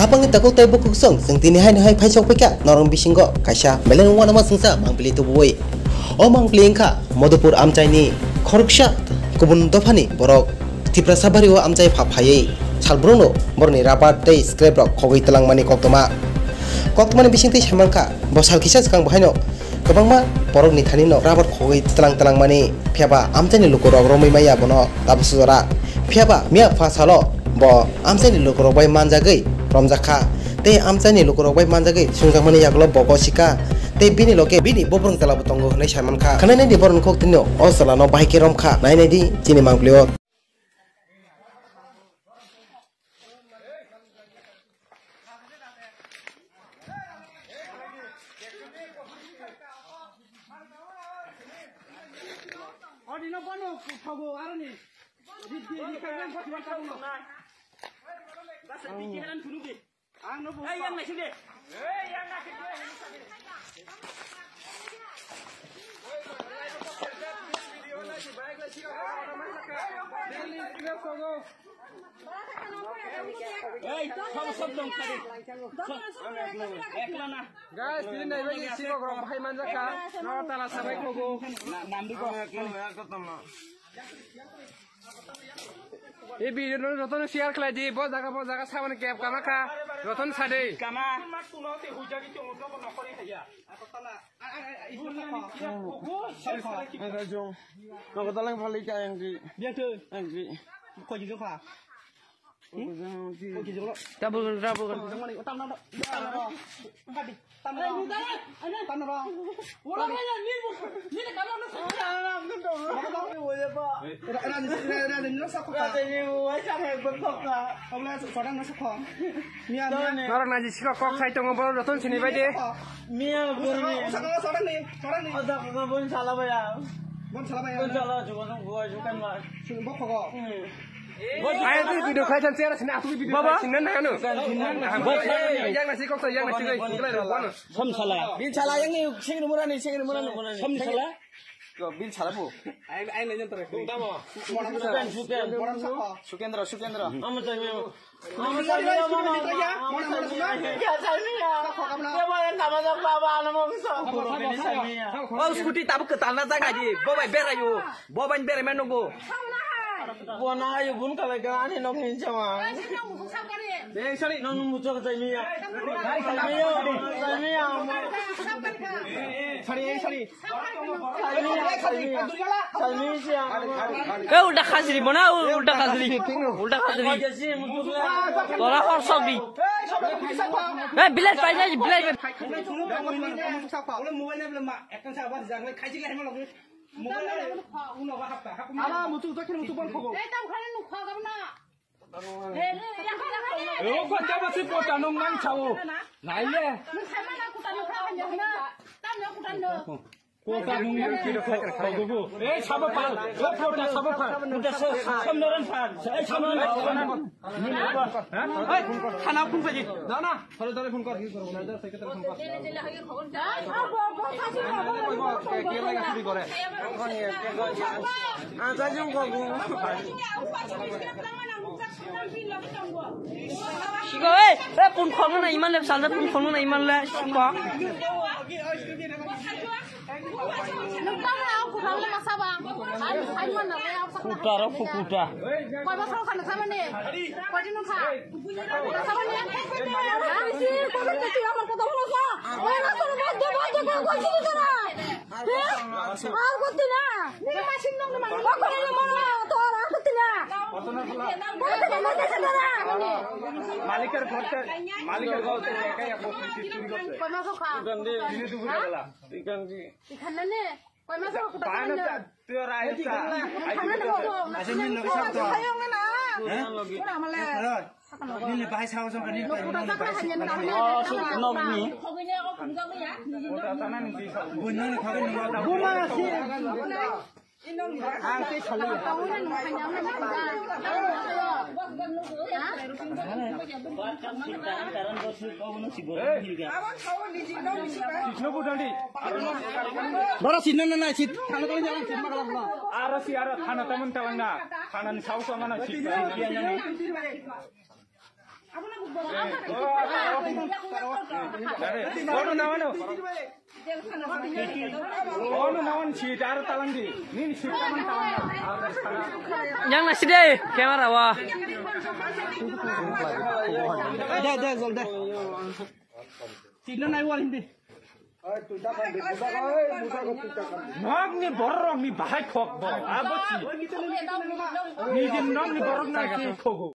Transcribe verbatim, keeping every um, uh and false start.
Apangni takhuk tei bukhuk song chwng tini haino hai phaisok phaikha norok bisingo kaisa belai no uanama songsa mangpili tubuwi. O mangpili wngkha Madhupur amchaini khoroksa kubun dophani borok Tiprasa bario amchai pha phaiwi salbrumno borokni rubber tei scrap rok khogwi twlangmani koktwma. Koktwmani bisingtwi saimankha bo sal kisa swkang bo haino kwbangma borokni thani no rubber khogwi twlang twlangmani, phiyaba amchaini lukurok romwi maya bono tabuksa jora. Phiyaba miya pha salo bo amchaini lukurok bai manjagwi romjakha. Tei amchaini lukurok bai manjagwi sungjakmani yagulo bogo sika. Tei bini loge bini bubrung chwlabo tongo hwnwi saimankha. Khwnai naidi borokni kok tini o chwlano bahai khe romkha. Nai naidi chini mangpili o. Guys, tini naiwi sikhok rok bahai manjakha. Noro tala sabai kogo. E video no jotono share khlai di, bo jaga, bo jaga saboni kep kama kha, jotono sa di. Kama. Nogo talang phali ka yang di. Biang tu. Yang di. Kau jujur kah? Kau jujur. Double, double. Kau jujur mana? Tam, tam, tam. Tam, tam. Norok naji sika kok sai tongo, borok jotono sini bai de. Miya buni. Osa kok sodang ni, sodang ni. Osa kok bun sala baya. Bun sala baya. Bun sala jugo nung buai jukan ma. Sini bok kok. Ayo tu video khai than chera sini aku video khai sini na anu. Bok yang nasi kok yang nasi kai. Som sala. Bin sala yang ni sing rumura ni, sing rumura ni. Som sala. Bin sala bu. Ayo, ayo nanya terus. Suken, Suken. Sukendra, Sukendra. Amo tanya. O scooty tabuk kwtal na jaga di. Bo bai berayo. Bo bai berai mano go. Bo na ayo bun kala ga ani nok ni chama. Ei sari. Nang muchok jai miya. Jai miya. Jai miya. Sari, ei sari. Eh, ulta khajri bona, ulta khajri. Ulta khajri. Tora hor sobi. Eh, bilet pai jai, bilet. Ala muchuk jokheno muchuk ban khogo. Eo kota basi pota nung nang chao. Nai le. Kota nung nang chao. Ei sabo pal. Ei pota sabo pal. Samnoran pal. Ei samnoran pal. Ei khana phun paji. Na na. Thore thore phun kor. Sigo, eh, eh, pun khong na iman le, salda pun khong na iman le, sigo. Kuta ro kuta. মালিকের ঘর থেকে, মালিকের ঘর থেকে একাই এক বস্তা চুরি করছে। দিনে দুপুরে বেলা। এখানে নে, কয় মাস হলো কোথায়? তুই আর আয়। Bara sini na na sit. Aro si aro thana taman talangna. Thana ni sausa mana sit. Ono na ono. Ono na ono si dar talang di. Nin si talang talang. Yang nasi deh, kamera wah. Deh, deh, zol deh. Sino nai wal hindi. Nok ni borok ni bahai khok bo. Abo si. Ni din nok ni borok na ki khogo.